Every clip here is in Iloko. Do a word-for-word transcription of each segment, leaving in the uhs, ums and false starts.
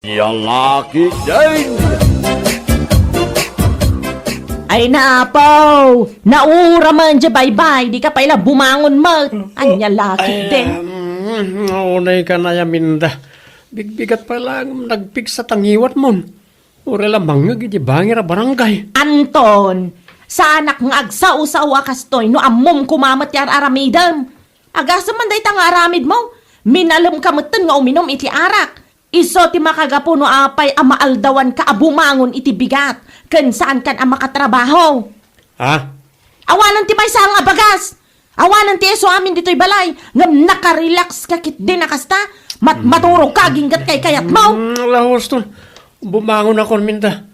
Ania laki din! Ay, napaw! Naura man di baybay, di ka pay la bumangon met. Ania laki din. Um, unay ka na, Aminda. Bigbigat pay la nagpigsa ta ngiwatmon. Uray la mangngeg iti bangir a barangay. Anton, saanak nga agsao-sao a kastoy no ammom koma met ti ar-aramidem. Agasem man dayta nga aramidmo. Minalem ka metten nga uminum iti arak. Isu ti makagapu no apay a maaldawanka a bumangon iti bigat ken saankan a makatrabaho. Ha? Awanen ti maysa nga bagas. Awanen ti isu amin ditoy balay, ngem nakarelax ka ketdin a kasta, mat-, maturog ka aginggat kaykayatmo. Mm, ala, huston. Bumangon ako, Aminda.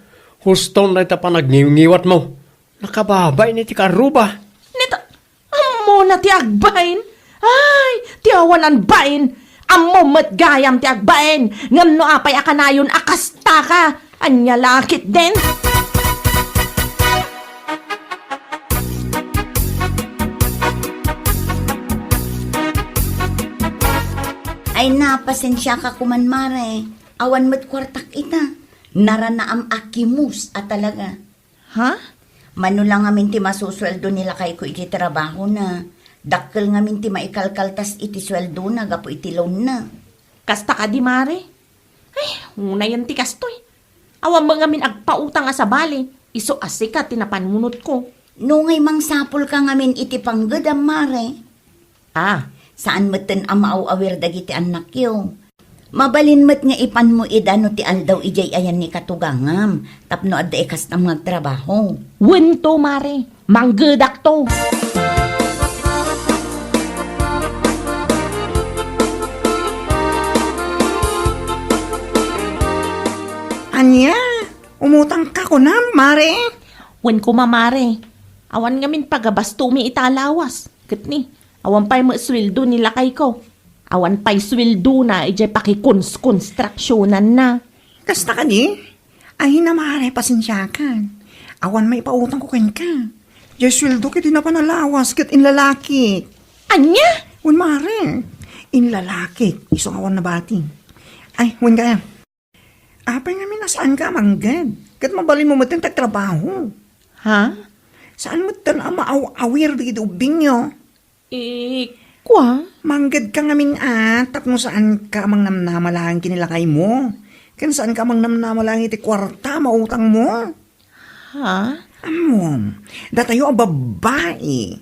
Huston dayta panagniwngiwatmo. Nakababain iti karuba. Neta, ammona ti agbain? Ay, ti awan anbain. Ammo met gayam ti agbain. Ngem no apay a kanayon a kasta ka, ania la ketdin? Ay na, pasensiaka koman, Mare. Awan met kuartak ita. Naranaam a kimus a talaga. Ha? Mano la ngamin ti masusueldo ni lakayko iti trabahona. Dakkel ngamin ti maikalkaltas iti sueldona gapu iti loanna. Kasta kadi, Mare? Ay, unayen ti kastoy. Awan met ngamin agpautang a sabali, isu a sika ti napanunotko. Nungay mangsapulka ngamin iti panggedam, Mare. Ah. Saan metten a maaw-awir dagiti annakyo. Mabalin met nga ipanmo ida no ti aldaw idiay ayan ni katugangam, tapno adda ikastam nga agtrabaho. Wen to, Mare. Manggedakto. Ania? Umutangka kunam, Mare? Wen koma, Mare. Awan ngamin pagabastomi ita a lawas. Ket ni, awan pay met sueldo ni lakayko. Awan pay sueldona idiay pakikonstruksiyonanna. Kasta kadi? Ay, na, Mare, pasensiakan. Awan maipautangko kenka. Diay sueldo ket di napan a lawas ket inlalakik. Ania? Wen, Mare. Inlalakik. Isu nga awan nabati. Ay, wen gayam. Apay ngamin a saanka a mangged? Ket mabalinmo metten ti agtrabaho. Ha? Saan metten a maaw-awir dagiti ubbingyo? Eh, kua? Manggedka ngamin a, tapno saanka a mangnamnama laeng ken ni lakaymo. Ken saanka a mangnamnama laeng iti kuarta a mautangmo. Ha? Ammom, datayo a babbai,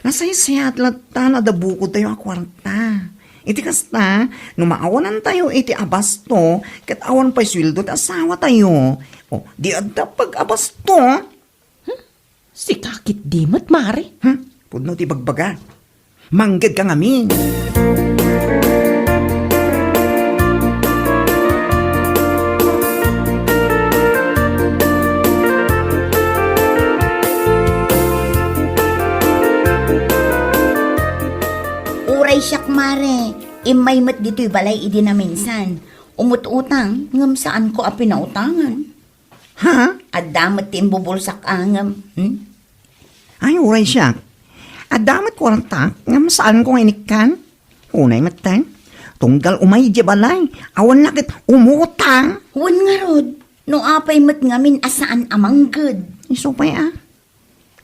nasaysayaat latta no adda bukodtayo a kuarta. Iti kasta, no maawanantayo iti abasto, ket awan pay sueldo ti asawatayo, o, di adda pag-abasto. Hmm? Sika ketdi met, Mare? Hmm? Pudno ti bagbaga. Manggedka ngamin. Uray siak, Mare, immay met ditoy balay idi naminsan. Umut-utang, ngem saanko a pinautangan. Ha? Adda met ti imbubulsak angem. Hmm? Ay, uray siak. Adda met kuartak, ngem saanko nga inikkan. Unay metten. Tunggal umay idiay balay, awan la ket umutang. Wen ngarud, no apay met ngamin a saan a mangged. Isu pay a.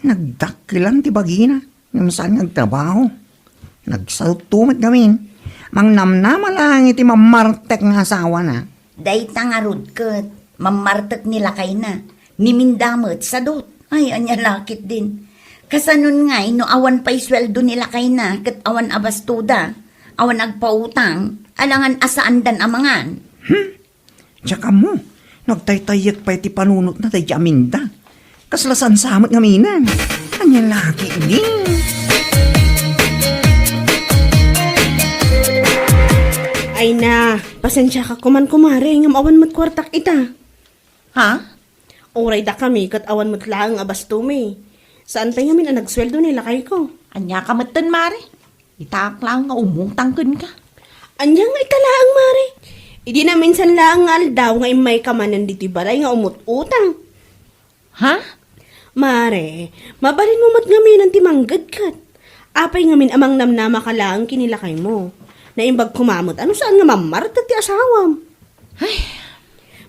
Nagdakkelan ti bagina, ngem saan nga agtrabaho. Nagsautto met ngamin. Mangnamnama laeng iti mammartek nga asawana. Dayta ngarud ket, mammartek ni lakayna. Ni Minda met, sadut. Ay, ania la ketdin. Kasanon ngay, no awan pay sueldo ni lakayna, ket awan abastoda, awan agpautang, alangan a saandan a mangan. Hmm? Diak ammo, no agtaytayyek pay ti panunotna daydi a Minda. Kasla saan sa met ngaminen. Ania la ketdi? Ay na, pasensiaka koman, kumare, ngem awan met kuartak ita. Ha? Uray dakami ket awan met laeng a bastomi. Saan pay ngamin a nagsueldo ni lakayko. Ania ka metten, Mare? Itaak laeng nga umutang kenka. Ania nga ita laeng, Mare? Idi naminsan laeng nga aldaw nga immayka manen ditoy balay nga umut-utang. Ha? Mare, mabalinmo met ngaminen ti manggedket. Apay ngamin a mangnamnama ka laeng ken ni lakaymo? Naimbag koma met a no saan nga mammartek ti asawam. Ay,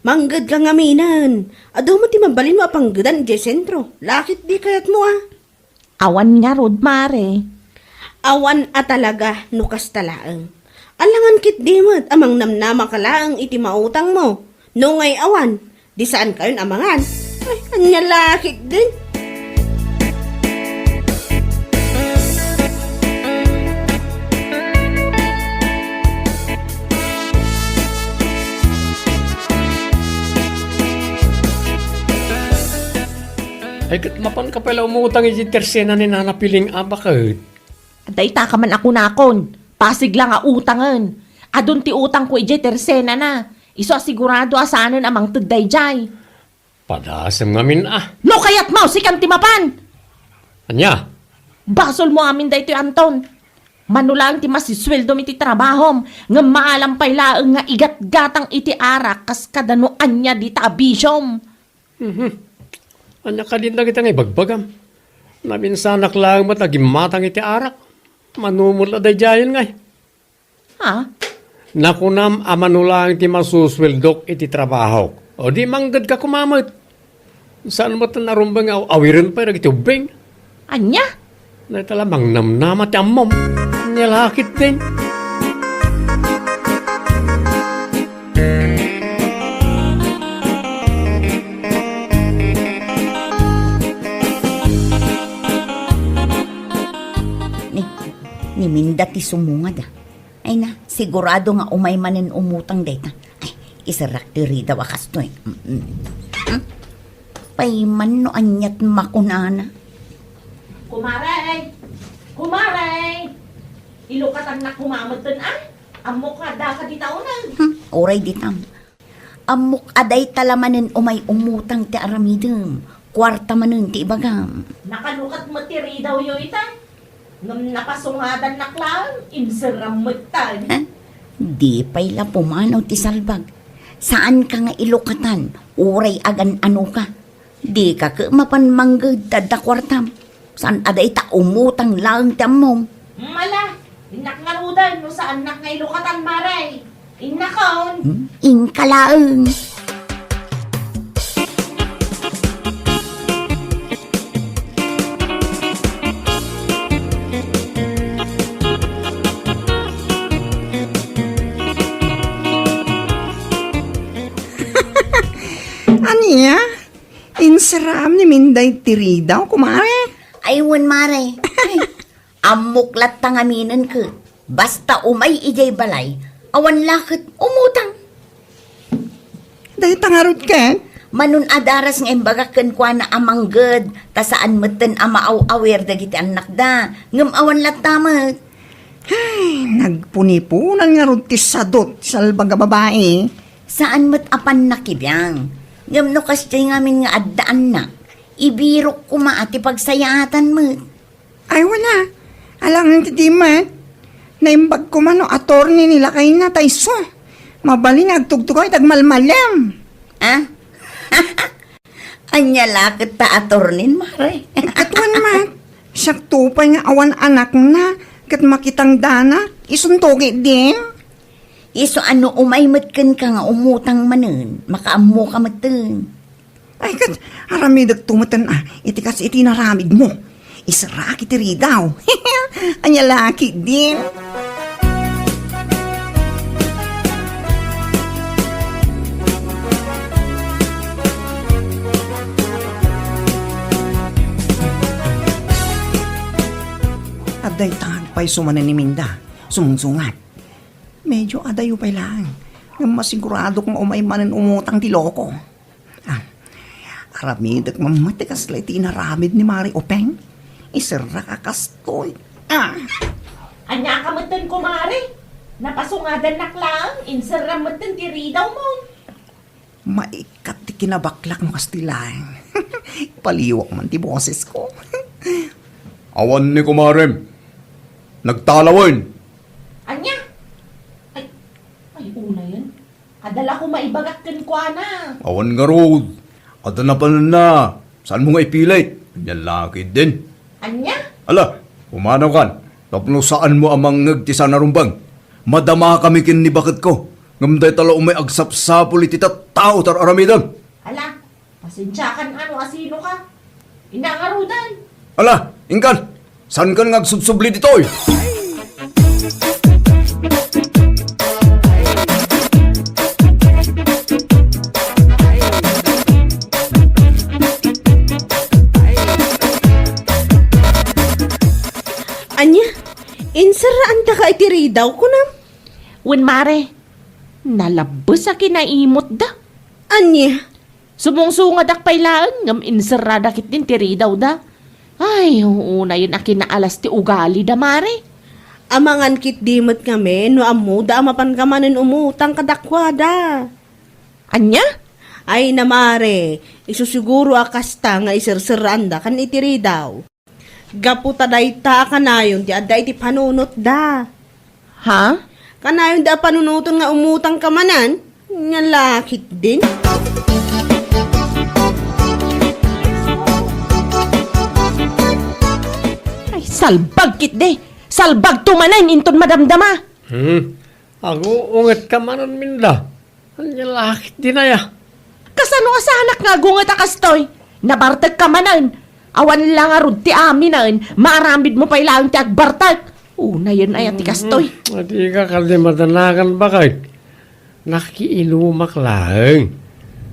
Mangged ka ngaminen. Adu met ti mabalinmo a panggedan idiay sentro. Lakit di kayatmo, a? Awan ngarud, mare. Awan a talaga no kasta laeng. Alangan ketdi met a mangnamnama ka laeng iti mautangmo. No ngay awan, di saan kayon a mangan. Ay, ania lakit din. Ay, ket mapan ka pay la umutang iti tersena ni Nana Piling a baket? Dayta ka man a kunakon, pasig la nga utangen. Adun ti utangko idiay tersenana. Isu a sigurado a saanen a mangted daydiay. Padasem ngamin a. No kayatmo, sikan ti mapan! Ania? Basolmo amin daytoy, Anton. Mano laeng ti masisueldom iti trabahom, ngem maalam pay laeng nga igatgatang iti arak kas kada no ania dita a bisiom. Mhm. Ania kadin dagita nga ibagbagam? Naminsanak laeng met a gimmatang iti arak. Mano met la daydiayen ngay. Ha? Nakunam a mano laeng ti masusueldok iti trabahok. O di mangged ka koma met. Saan met a narumbeng nga aw-awiren pay dagiti ubbing? Ania? Dayta la mangnamnama ti ammom. Ania lakit din. Ni, ni Minda ti sumungad, a. Ay na, sigurado nga umay manen umutang dayta. Ay, iserrak ti ridaw a kastoy. Mm, mm. Hmm? Pay man no aniat makunana. Kumare! Kumare! Ilukatannak koma metten, a? Ammok nga adda ka dita uneg. Hmm, uray ditam. Ammok a dayta la manen umay umutang ti aramidem. Kuarta manen ti ibagam. Nakalukat met ti ridawyo ita. Ngem napasungadannak laeng, inserram metten. Eh, di pay la pumanaw ti salbag. Saanka nga ilukatan, uray agan-anoka. Dika ket mapan mangged ta adda kuartam. Saan a dayta umutang laeng ti ammom. Mala, innak ngaruden no saannak nga ilukatan, mare. Innakon. Hmm? Inka laeng. Ania? Inserram ni Minday ti ridaw, kumare? Ay, wen, mare. Ay, ammok latta ngaminen ket. Basta umay idiay balay, awan la ket umutang. Dayta ngarud ket? Manon a daras nga imbagak kenkuana a mangged, ta saan metten a maaw-awir dagiti annakda, ngem awan latta met. Ay, nagpuniponan ngarud ti sadot ti salbag a babai. Saan met a pannakibiang. Ngem no kasdiay ngamin nga adda annak, ibirok koma a ti pagsayaatan met. Ay, wala. Alangan ti di met. Naimbag koma no attorney ni lakayna ta isu. Mabalin nga agtugtugaw iti agmalmalem. Ah? Ania la ket ta attorney, mare? Ket wen met, siak to pay nga awan anakna, ket makitangdanak, isunto ketdin. Isu a no umay met kenka nga umutang manen, makaammoka metten. Ay, ket aramidek to metten, a, iti kas iti naramidmo. Iserrak iti ridaw. Ania la ketdin. Adda itag pay sumanen ni Minda. Sumungsungat. Medyo adayo pay laeng. Ngem masiguradok nga umay manen umutang ti loko. Ah, aramidek man met ti kasla iti inaramid ni Mari Openg. Iserrak a kastoy. Ah! Ania ka metten, kumare? Napasungadannak laeng, inserram metten ti ridawmo. Maikkat ti kinabaklak no kasta laeng. Ipaliwak man ti bosesko. Awan ni kumarem. Nagtalawen. Ania? Ay, ay, unayen. Adda la koma ibagak kenkuana. Awan ngarud. Adda napananna. Saanmo nga ipilit? Ania la ketdin. Ania? Ala, pumanaw kan. Tapno saanmo a mangngeg ti saan a rumbeng. Madamakami ken ni baketko. Ngem dayta la umay agsapsapul iti tattao ti ar-aramidem. Ala, pasensiakan a no asinoka. Inna ngaruden. Ala, inkan, saankan nga agsubsubli ditoy? Ania? Inserraandaka iti ridaw, kunam? Wen, mare, nalabbes a kinaimutda. Ania? Sumungsungadak pay laeng ngem inserrada ketdin ti ridawda. Ay, unayen a kinaalas ti ugalida, mare. Amangan ketdi met ngamin no ammoda a mapanka manen umutang kadakuada. Ania? Ay na, mare, isu siguro a kasta nga iserserraandakan iti ridaw. Gapu ta dayta a kanayon ti adda iti panunotda. Ha? Kanayonda a panunoten nga umutangka manen? Nia la ketdin? Ay, salbag ketdi! Salbagto manen inton madamdama! Hmm. Agungetka manen, Minda. Ania la ketdin aya? Kasano a saanak nga agunget a kastoy? Nabartekka manen. Awan la ngarud ti aminen, maaramidmo pay laeng ti agbartek. Unayen aya ti kastoy? Mm, dika kallimatanakan, baket. Nakiinumak laeng.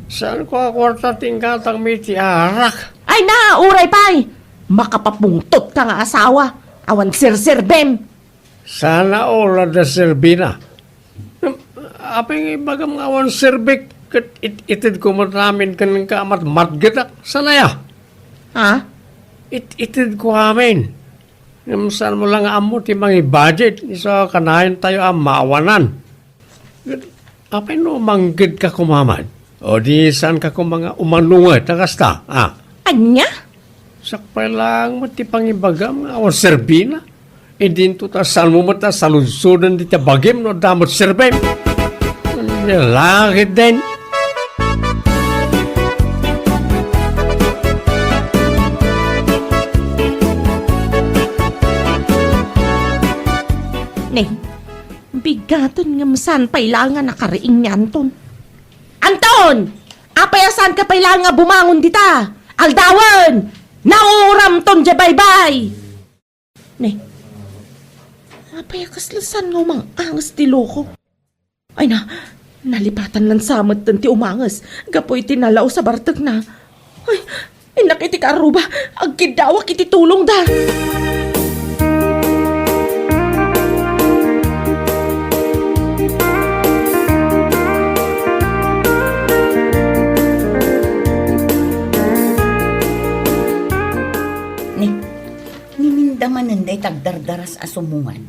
Saanko a kuarta ti inggatangmi iti arak. Ay na, uray pay! Makapapungtotka nga asawa. Awan serserbem. Sana all adda serbina. Apay nga ibagam nga awan serbek ket it-itedko met amin kenka a matmatgetak? Saan aya? Ha? It-itedko amin. Ngem saanmo la nga ammo ti mangi-budget isu a kanayontayo a maawanan. Apay no umanggedka koma met? O di saanka koma nga umanunget a kasta, a? Ania? Sakbay laeng met ti pangibagam nga awan serbina. Idinto ta saanmo met a saludsoden dita bagim no adda met serbem. Ania la ketdin? Ne, bigaten ngem saan pay laeng a nakariing ni Anton. Anton! Apay a saanka pay laeng a bumangon dita? Aldawen! Nauuramton diay baybay! Ne, apay a kasla saan nga umang-anges ti loko? Ay na, nalipatan lansa metten ti umanges gapu iti nalaus a bartekna. Ay, innak iti kaarruba, agkiddawak iti tulongda. Ni, ni Minda manen dayta agdardaras a sumungan.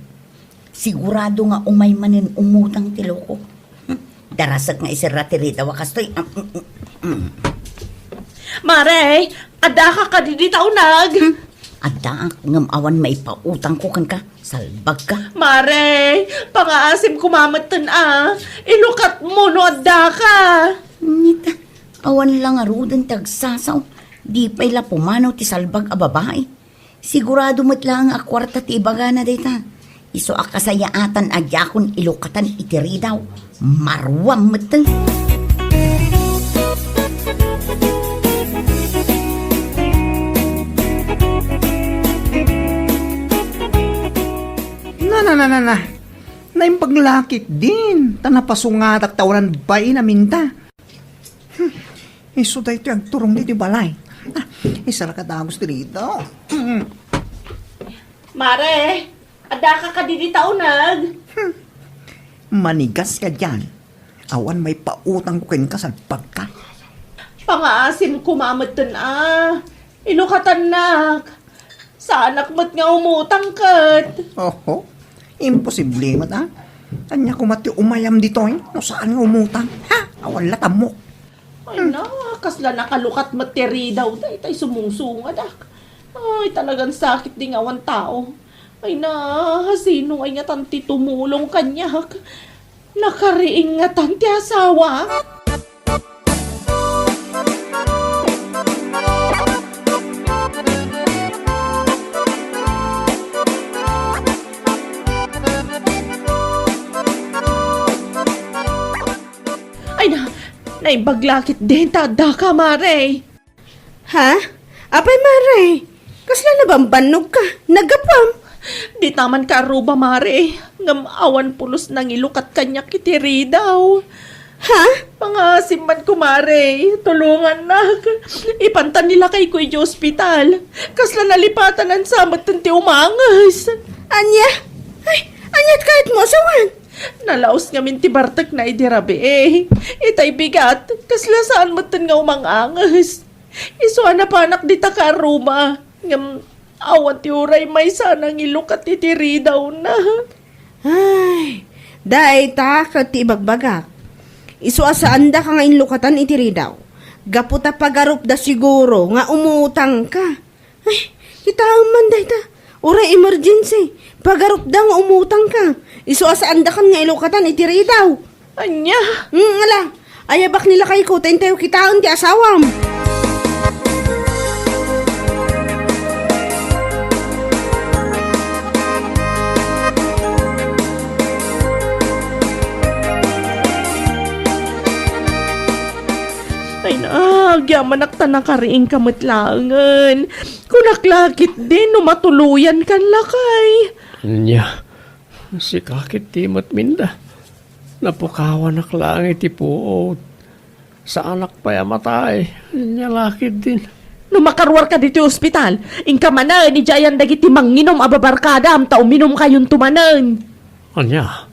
Sigurado nga umay manen umutang ti loko. Hmm, darasek nga iserra ti ridaw a kastoy. Mm, mm, mm. Mare, addaka kadi dita uneg? Hmm, addaak, ngem awan maipautangko kenka. Salbagka. Mare, pangaasim koma metten a. Ilukatmo no addaka. Nita, awan la ngaruden ti agsasao. Di pay la pumanaw ti salbag a babai. Sigurado met laeng a kuarta ti ibagana dayta. Isu a kasayaatan a diakon ilukatan iti ridaw. Maruam met. Na, na, na, na, na. Naimbag la ketdin, ta napasungatak ta awanan bain a Minda. Hmm, isu daytoy agturong ditoy balay. Ah, isaraka dagus ditoy. Hmm. Mare, addaka kadi dita uneg? Hmm. Manigas ka diay. Awan maipautangko kenka, salbagka. Pangaasim koma metten a. Ilukatannak. Saanak met nga umutang ket. Oho. Imposible met a. Ania koma ti umayam ditoy no saan nga umutang? Ha? Awan la tammo. Ay na, kasla nakalukat met ti ridaw, daytay sumungsungadak. Ay, talagan sakit di nga awan tao. Ay na, sino ngay ngatan ti tumulong kaniak? Nakariing ngatan ti asawa? Naimbag la ketdin ta addaka, Mare. Ha? Apay, Mare? Kasla nabambannogka? Naggapuam? Dita man ka aruba, Mare. Ngem awan pulos nangilukat kaniak iti ridaw. Ha? Mangaasim man ko, Mare. Tulongannak. Ipanta ni lakayko iti ospital. Kasla nalipatan sa metten ti umanges. Ania? Ay, aniat kayatmo a sawen? Nalaos ngamin ti bartekna idi rabii. Itay bigat, kasla saan metten nga umang-anges. Isu a napanak dita ka aruba, ngem awan ti uray maysa a nangilukat iti ridawna. Ay, dayta ket ti ibagbagak. Isu a saandaka nga inlukatan iti ridaw. Gapu ta pagarupda siguro nga umutangka. Ay, kitaem man dayta. Uray emergency. Pagarupda nga umutangka. Isu a saandakan nga ilukatan iti ridaw. Ania? Hmm, ala. Ayabak ni lakayko, ta intayo kitaen ti asawam. Ay, nagyamanak ta nakariingka met laengen. Kunak la ketdin no matuloyankan, lakay. Ania, sika ketdi met, Minda. Napukawanak laeng iti puot. Saanak pay a matay. Ania la ketdin. No makaruarka ditoy ospital, inka manen idiayan dagiti manginum a babarkadam ta uminumkayonto manen. Ania?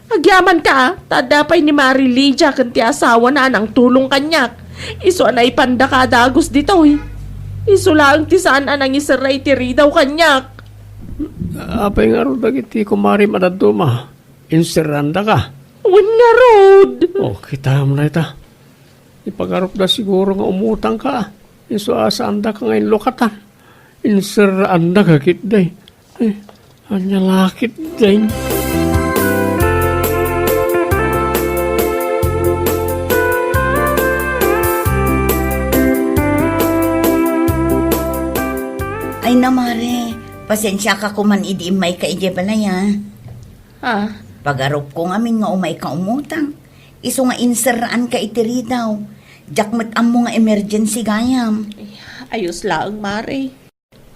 Agyamanka, ta adda pay ni Mari Lydia ken ti asawana a nangtulong kaniak. Isu a naipandaka a dagus ditoy. Isu laeng ti saan a nangiserra iti ridaw kaniak. Apay ngarud dagiti kumarim a dadduma? Inserrandaka? Wen ngarud. O, kitaem dayta. Ipagarupda siguro nga umutangka. Isu a saandaka nga inlukatan. Inserraandaka ketdi. Eh, ania la ketdi? Ay na, Mare, pasensiaka koman idi immayka idiay balay, a. Ah. Pagarupko ngamin nga umayka umutang. Isu nga inserraanka iti ridaw. Diak met ammo nga emergency gayam. Ay, ayos laeng, Mare.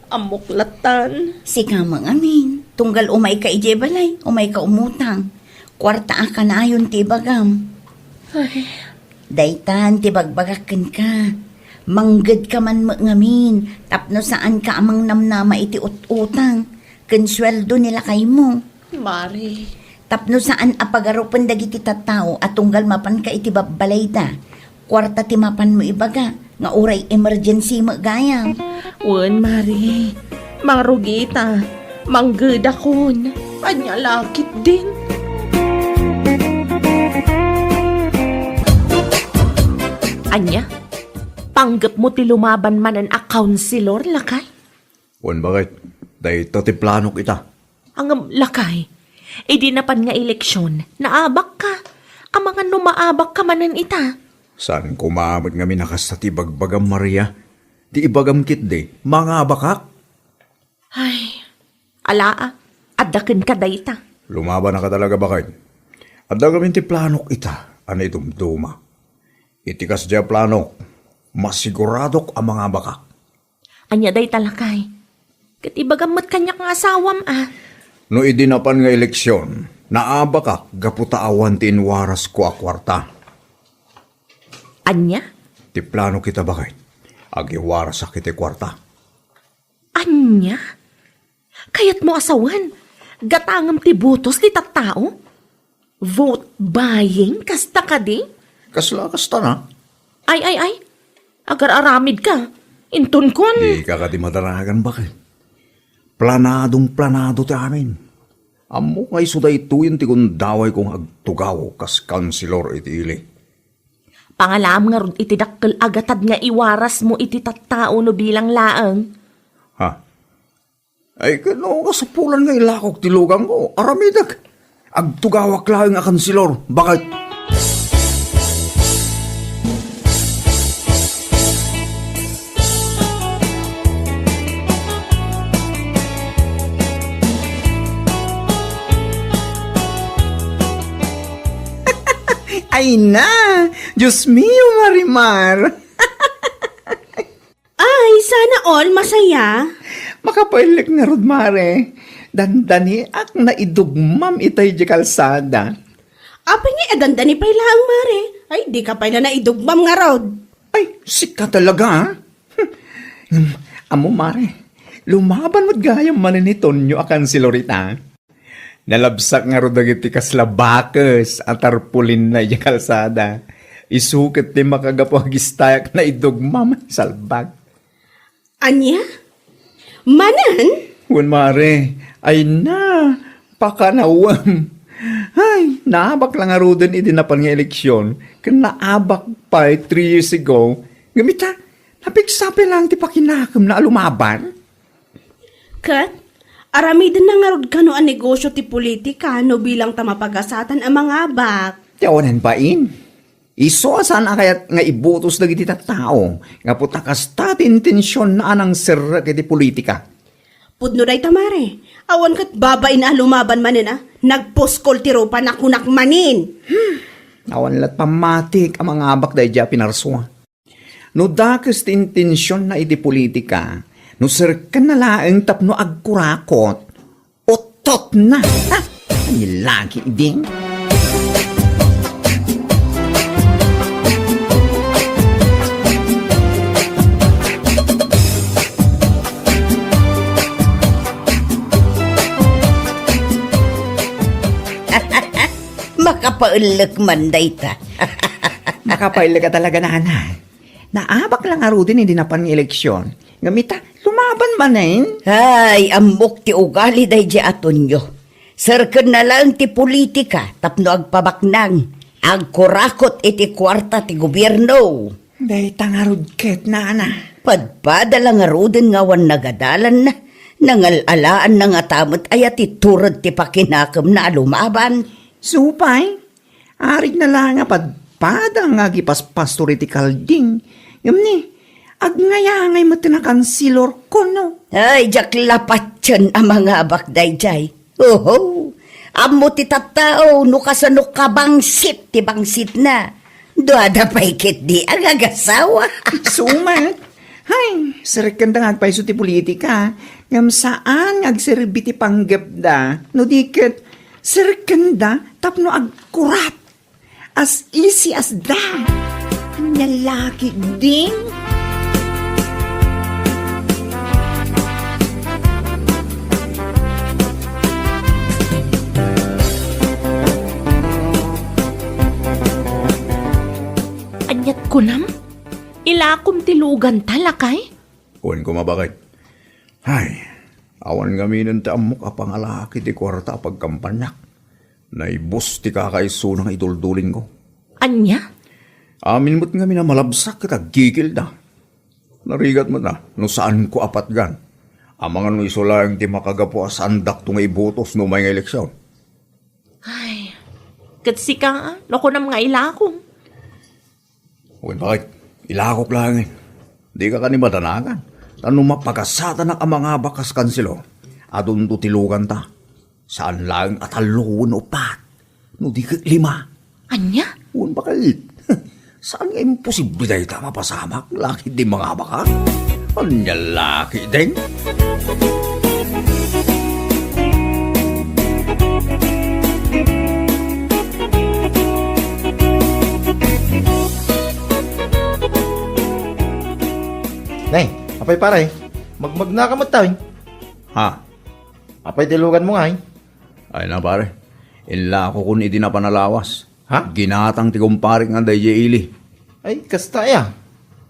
Ammok lattan. Sika met ngamin. Tunggal umayka idiay balay, umayka umutang. Kuarta a kanayon ti ibagam. Ay. Daytan ti bagbagak kenka. Manggedka man met ngamin, tapno saanka a mangnamnama iti ut-utang ken sueldo ni lakaymo. Mare. Tapno saan a pagarupen dagiti tattao a tunggal mapanka iti babbalayda, kuarta ti mapanmo ibaga nga uray emergency met gayam. Wen, Mare. Mangrugita. Manggedakon. Ania la ketdin? Ania? Panggepmo ti lumaban manen a counselor, lakay? Wen, baket. Dayta ti planok ita. Ngem, lakay, idi napan nga eleksion, naabakka. Amangan no maabakka manen ita. Saan koma met ngamin a kasta ti ibagbagam, Maria. Ti ibagam ketdi, mangabakak. Ay, ala a, adda kenka dayta. Lumabannaka talaga, baket. Adda ngamin ti planok ita a naidumduma. Iti kasdiay a planok, masiguradok a mangabakak. Ania dayta, lakay? Ket ibagam met kaniak nga asawam a. No idi napan nga eleksion, naabakak gapu ta awan ti inwarasko a kuarta. Ania? Ti plano kita, baket. Agiwarasak iti kuarta. Ania? Kayatmo a sawen, gatangem ti botos ti tattao? Vote buying, kasta kadi? Kasla kasta na? Ay, ay, ay. Agar-aramidka. Intonkon. Dika kadi madaragan, baket. Planadong planado ti amin. Ammok nga isu daytoyen ti gundawayko nga agtugaw kas kanselor iti ili. Pangalaam ngarud iti dakkel a gatad nga iwarasmo iti tattao no bilang laeng. Ha? Ay, ket no kasapulan nga ilakok ti lugangko, aramidek. Agtugawak laeng a kanselor, baket. Ay na, Dios mio, Marimar! Ay, sana all masaya. Makapailek ngarud, Mare. Dandaniak naidugmam itay di kalsada. Apay nga adandani pay laeng, Mare? Ay, di ka pay la naidugmam ngarud. Ay, sika talaga, ah. Ngem, ammo, Mare, lumaban met gayam manen ni Tonyo a kansilor ita. Nalabsak ngarud dagiti kasla bakes a tarpulinna idiay kalsada. Isu ket ti makagapu a gistayak naidugmam, salbag. Ania? Manen? Wen, Mare, ay na, pakanawem. Ay, naabak la ngaruden idi napan nga eleksyon, ken naabak pay three years ago. Ngem ita, napigsa pay laeng ti pakinakemna a lumaban. Ket, aramidenna ngarud kano a negosio ti politika no bilang ta mapagasatan a mangabak. Ti awanen bain. Isu a saan a kayat nga ibutos dagiti tattao, gapu ta kasta ti intensionna a nangserrek iti politika. Pudno dayta, Mare. Awan ket babain a lumaban manen a nagpuskol ti rupa na kunak manen. Awan la't pammatik a mangabak daydiay a pinarsua. No dakes ti intensionna iti politika, no serkenna laeng tapno agkurakot, uttotna. Ha? Ay, lagi, ding. Makapaellek man dayta. Makapaellek ka talaga, nana. Naabak la ngaruden idi napan nga eleksyon. Ngem ita, lumaban manen. Ay, ammok ti ugali daydiay a Tonyo. Serkenna laeng ti politika tapno agpabaknang, agkurakot iti kuarta ti gobierno. Dayta ngarud ket, nana. Padpada la ngaruden nga awan nagadalanna. Nangal-alaanna ngata met aya ti tured ti pakinakemna a lumaban. Supay, arigna la nga padpada nga agipaspasto iti kalding. Ngem ni, agngayangay met ti nakansilor, kuno. Ay, diak la patien a mangabak daydiay. Oho, ammo ti tattao no kasano kabangsit ti bangsitna. Duada pay ketdi a nagasawa. Sumat. Hay, serkenda nga agpayso ti politika. Ngem saan nga agserbi ti panggepda. No di ket, serkenda tapno agkurap. As easy as that. Ania la ketdin? Ania't kunam? Ilakom ti luganta, lakay? Kuan koma, bakit? Ay, awan ngaminen ti ammok a pangalaki ti kuarta a pagkampanyak. Naibus ti kakaisuna nga iduldulinko. Ania? Amin met ngamin a malabsak ket agkikilda. Narigat met a, no saanko a patgan. Amangan no isu laeng ti makagapu a saandakto nga ibutos no umay nga eleksyon. Ay, ket sika, no kunam nga ilakom. Wen, bakit? Ilakok laengen. Dika kani madanagan. Ta no mapagasatanak a mangabak kas kanselo, adunto ti luganta. Saan laeng a tallo wenno upat. No di ket lima. Ania? Wen, bakit? Saan nga imposible dayta mapasamak, lakit di mangabak, ha? Ania lakit, deng? Nay, apay pare, magmagna ka met tawen? Ha? Apay ti luganmo ngay? Ay na, pare. Inlakokon idi napan a lawas. Ha? Ginatang ti kumparik nga daydiay ili. Ay, kasta aya.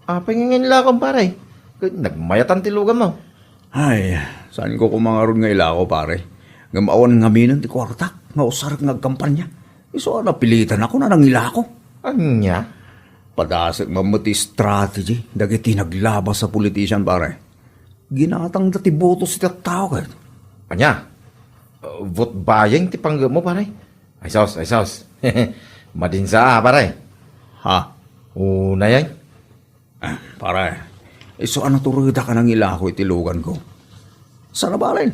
Apay nga inlakon, pare? Ket nagmayatan ti luganmo. Ay, saanko koma ngarud nga ilako, pare. Ngem awan ngaminen ti kuartak nga usarek nga agkampanya. Isu a napilitanakon a nangilako. Ania? Padasek man met ti strategy dagiti naglabas a politician, pare. Ginatangda ti botos ti tattao ket. Ania? Vote buying ti panggepmo, pare? Ay sus, ay sus. Madinsa, pare. Ha? Unay, ay? Ah, pare, isu a naturedak a nangilako iti luganko. Sana balen,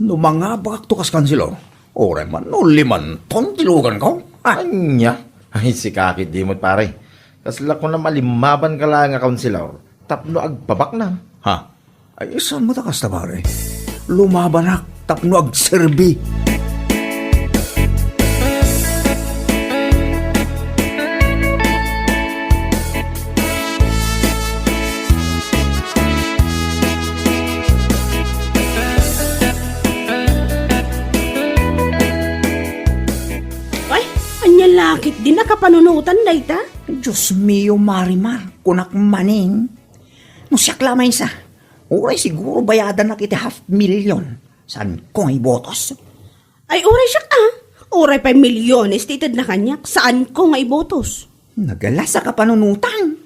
no mangabakto kas kanselo, uray man no limanton ti luganko. Ah. Ania? Ay, sika ketdi met, pare. Kasla kunam a limabanka laeng a kaunsilor tapno agbabaknang. Ha? Ay, saan met a kasta, pare? Lumabanak tapno agserbi. Ay, ania la ketdin a kapanunotan dayta? Dios mio, Marimar, kunak manen. No siak la maysa, uray siguro bayadanak iti half million. Saanko nga ibotos? Ay, uray siak, ah. Uray pay milyones ti itedna kaniak, saanko nga ibotos. Nagalas a kapanunotan.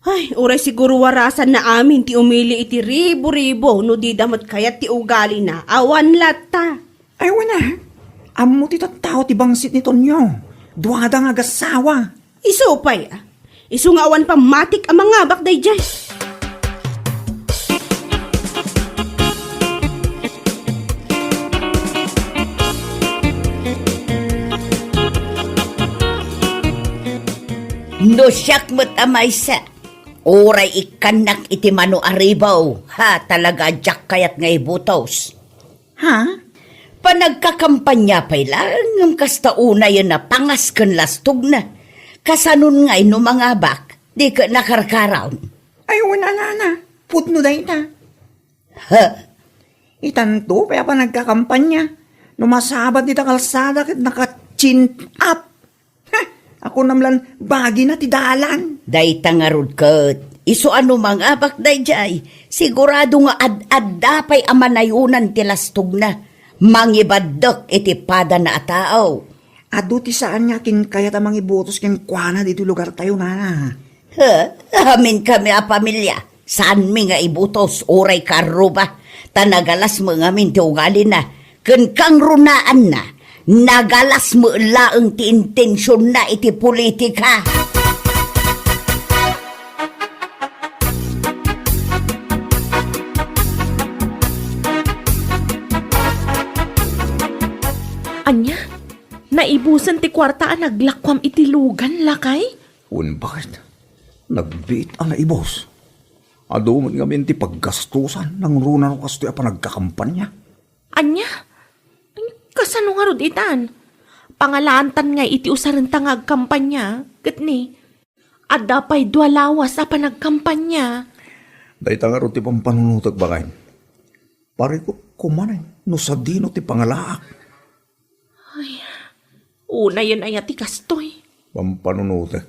Ay, uray siguro warasanna amin ti umili iti ribo-ribo no dida met kayat ti ugalina. Awan latta. Ay, wen a. Ammo ti tattao ti bangsit ni Tonyo. Duada nga agassawa. Isu pay, ah. Isu nga awan pammatik a mangabak daydiay. No siak met a maysa, uray ikkannak iti mano a ribaw, ha, talaga a diak kayat nga ibotos. Ha? Panagkakampanya pay laeng ngem kasta unayen a pangas ken lastogna. Kasanon ngay no mangabak, di ket nakarkaron? Ay, wen a, nana, pudno dayta. Ha? Itanto pay a panagkakampanya. No masabat dita kalsada ket naka-chin up. Ha! Akunam lan bagina ti dalan. Dayta ngarud ket, isu a no mangabak daydiay, sigurado nga ad-adda pay a manayonan ti lastogna. Mangibaddek iti padana a tao. Adu ti saan nga akinkayat a mangibotos kenkuana ditoy lugartayo, nana. Ha? Amin kami a pamilia. Saanmi nga ibotos, uray karruba, ta nagalas met ngamin ti ugalina, ken kangrunaanna, nagalas met laeng ti intensionna iti politika. Ania? Naibusen ti kuarta a naglakuam iti lugan, lakay? Wen, baket. Nagbiit a naibus. Adu met ngamin ti paggastusan nangruna no kastoy a panagkakampanya. Ania? Kasano ngarud itan? Pangalaantan ngay iti usarenta nga agkampanya, ket ni, adda pay dua lawas a panagkampanya. Dayta ngarud ti pampanunotek, baket. Parikutko manen no sadino ti pangalaak. Ay, unayen aya ti kastoy? Pampanunotek.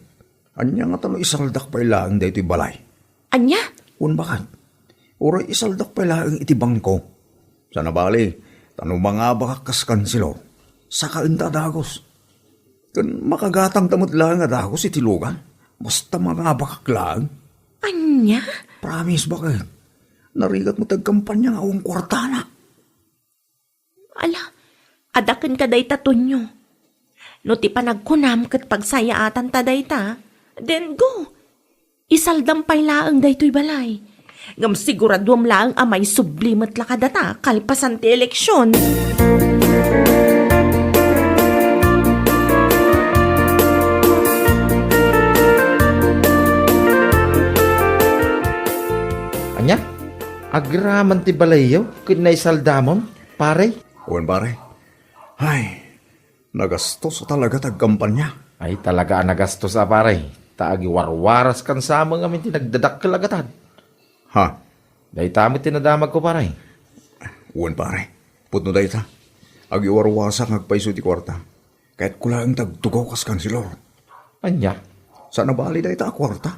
Ania ngata no isaldak pay laeng daytoy balay? Ania? Wen, baket. Uray isaldak pay laeng iti bangko. Saan a bali, ta no mangabakak kas kanselor, sakaenta a dagus. Ken makagatangta met laeng a dagus iti lugan, basta mangabakak laeng. Ania? Promise, baket. Narigat met ti agkampanya nga awan kuartana. Ala, adda kenka dayta, Tonyo. No ti panagkunam ket pagsayaatanta dayta, then go. Isaldam pay laeng daytoy balay. Ngem siguraduem laeng a maisubli met la kadata kalpasan ti eleksion. Ania? Agraman ti balayyo ket naisaldamon, pare? Wen, pare. Ay, nagastos a talaga ti agkampanya. Ay, talaga a nagastos a, pare. Ta agiwarwaraskan sa amin ngamin ti nagdadakkel a gatad. Ha? Dayta met ti nadamagko, pare. Wen, pare. Pudno dayta. Agiwarwasak nga agpayso iti kuarta. Kayatko laeng ti agtugaw kas kanselor. Ania? Saan a bali dayta a kuarta.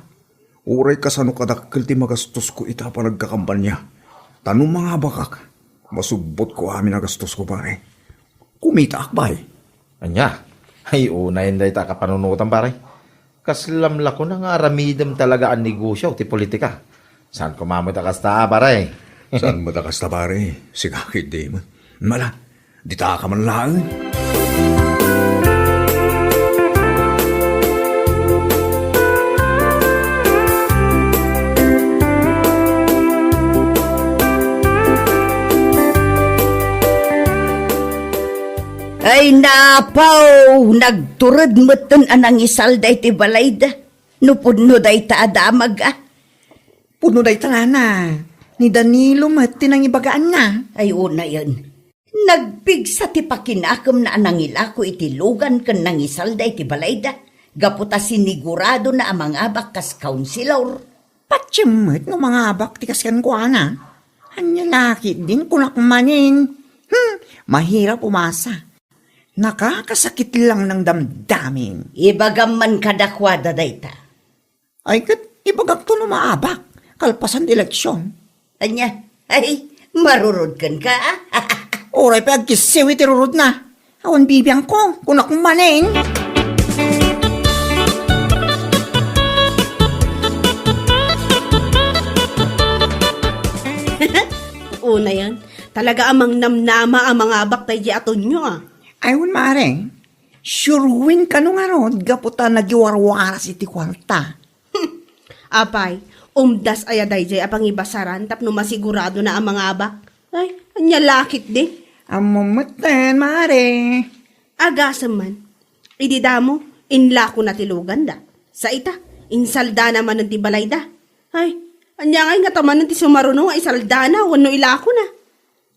Uray kasano kadakkel ti magastosko ita a panagkakampanya. Ta no mangabakak, masubbotko amin a gastosko, pare. Kumitaak pay. Ania? Ay, unayen dayta a kapanunotam, pare. Kaslam la kuna nga aramidem talaga a negosio ti politika. Saan koma met a kasta, pare? Saan met a kasta, pare? Sika ketdi met. Ala, ditaka man laeng. Ay, Inapaw, nagtured metten a nangisalda iti balayda. No pudno dayta a damag, a. Pudno dayta, nana. Ni Danilo met ti nangibagaanna. Ay, unayen. Nagpigsa ti pakinakemna a nangilako iti lugan ken nangisalda iti balayda, gapu ta siniguradona a mangabak kas kaunsilor. Patiem met no mangabak ti kas kenkuana. Ania la ketdin, kunak manen. Hmm, mahirap umasa. Nakakasakit lang ng damdamin. Ibagam man kadakuada dayta. Ay, ket ibagakto no maabak, kalpasan ti eleksion. Ania? Ay, marurod kenka, a? Uray pay agkissiw iti rurod na. Awan bibiangko, kunak manen. Unayen, talaga a mangnamnama a mangabak daydi Atonio, a. Ay, wen, mare. Sure win kano ngarud gapu ta nagiwarwaras iti kuarta. Apay, umdas aya daydiay a pangibasaran tapno masiguradona a mangabak? Ay, ania la ketdin? Ammom metten, mare. Agasem man. Idi damo, inlakona ti luganda. Sa ita, insaldana manen ti balayda. Ay, ania ngay ngata manen ti sumaruno nga isaldana wenno ilakona?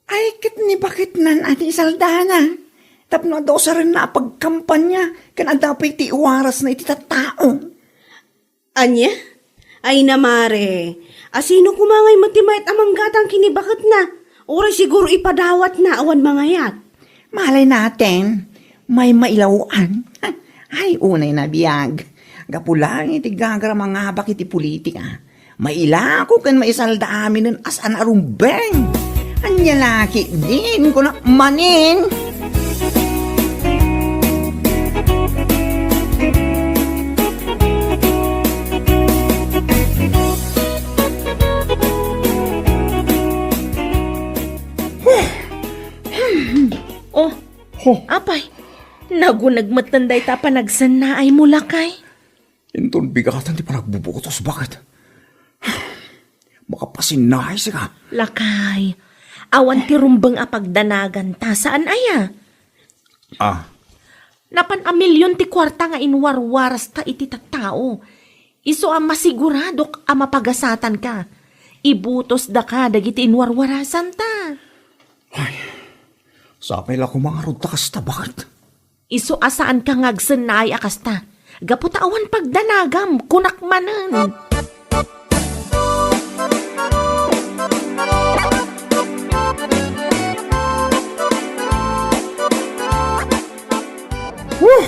Ay, ket ni baketnan a ti isaldana. Tapno adda usarenna a pagkampania, ken adda pay ti iwarasna iti tattao. Ania? Ay, na, mare, a sino koma ngay met ti mayat a manggatang ken ni baketna? Uray siguro ipadawatna awan mangayat. Malay natin, may mailawan. Ay, unay na biag. Gapu lang iti gagar a mangabak iti politika. Mailako ken maisalda aminen a saan a rumbeng. Ania la ketdin, kunak manen. Oh, oh, apay, naguneg metten dayta a panagsennaaymo, lakay. Inton bigatan ti panagbubutos, baket? Makapasinnaay sika. Lakay, awan ti rumbeng a pagdanaganta, saan aya? Ah. Napan a milyon ti kuarta nga inwarwarasta iti tattao. Isu a masiguradok a mapagasatanka. Ibutosdaka dagiti inwarwarasanta. Ay, sapay la koma ngarud ta kasta, baket? Isu a saanka nga agsennaay a kasta. Gapu ta awan pagdanagam, kunak manen. Huh!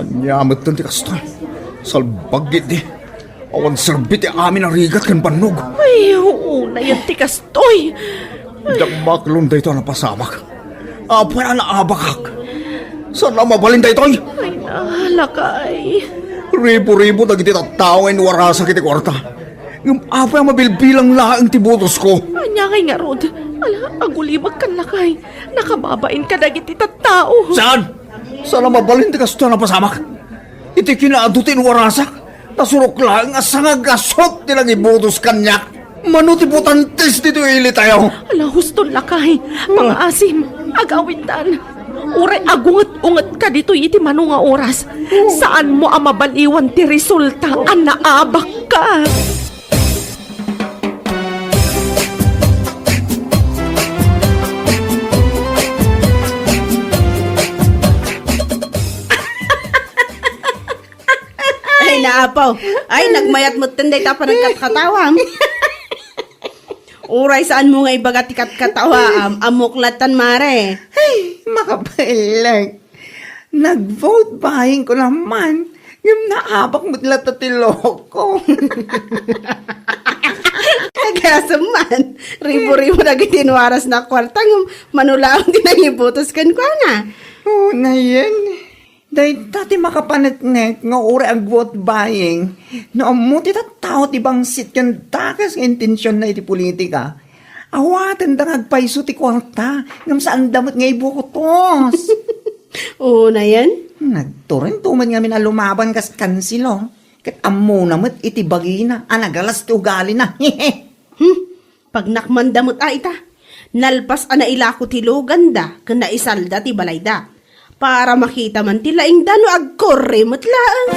Ania metten ti kasta? Salbag ketdi. Awan serbi ti amin a rigat ken bannog. Ay, unayen ti kastoy. Diak maklon daytoy a napasamak. Apay a naabakak? Saan a mabalin daytoy? Ay, na, lakay. Ribu-ribu dagiti tattao nga inwarasak iti kuarta. Ngem apay a mabilbilang laeng ti botosko? Ania ngay ngarud? Ala, agulimekkan, lakay. Nakababain kadagiti tattao. Saan? Saan a mabalin ti kastoy a napasamak? Iti kinaadu ti inwarasak, nasurok laeng a sangagasut ti nangibotos kaniak. Mano ti botantes ditoy ilitayo? Ala, huston, lakay. Pangaasim, agawidtan. Uray agunget-ungetka ditoy iti mano nga oras. Saanmo a mabaliwan ti resulta a naabakka. Ay, naapaw. Ay, nagmayat metten dayta panagkatkatawam. Uray saanmo nga ibaga ti katkatawaam, ammok lattan, mare. Ay, makabaeleg. Nag-vote buying ko naman. Ngem naabak met latta ti loko. Agasem man, ribu-ribu dagiti inwarasna a kuarta, ngem mano laeng ti nangibotos kenkuana. Unayen. Dayta ti makapaneknek nga uray ag-vote buying. No ammo ti tattao ti bangsit ken dakes nga intensionna iti politika, awatenda nga agpayso ti kuarta, ngem saanda met nga ibotos. Unayen? Nagturinto met ngamin a lumaban kas kansilo, ket ammona met iti bagina a nagalas ti ugalina. Hmm, pagnakmanda met a ita. Nalpas a nailako ti luganda ken naisalda ti balayda. Para makita man ti laingda no agkurre met laeng.